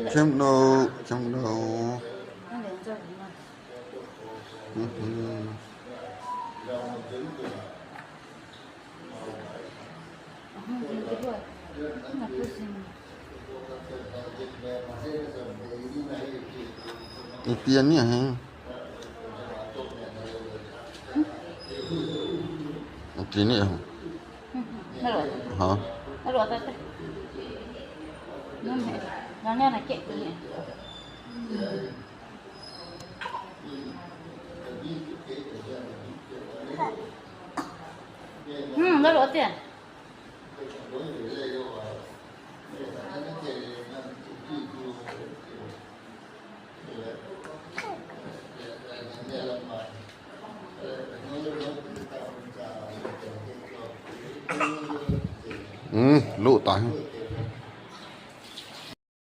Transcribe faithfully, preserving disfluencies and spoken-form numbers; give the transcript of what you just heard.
Chim no, chim no. Mhm. Iti ani ahi. Iti ni ahi. Ha. Hmm, lalu ati. Hmm, lu ta.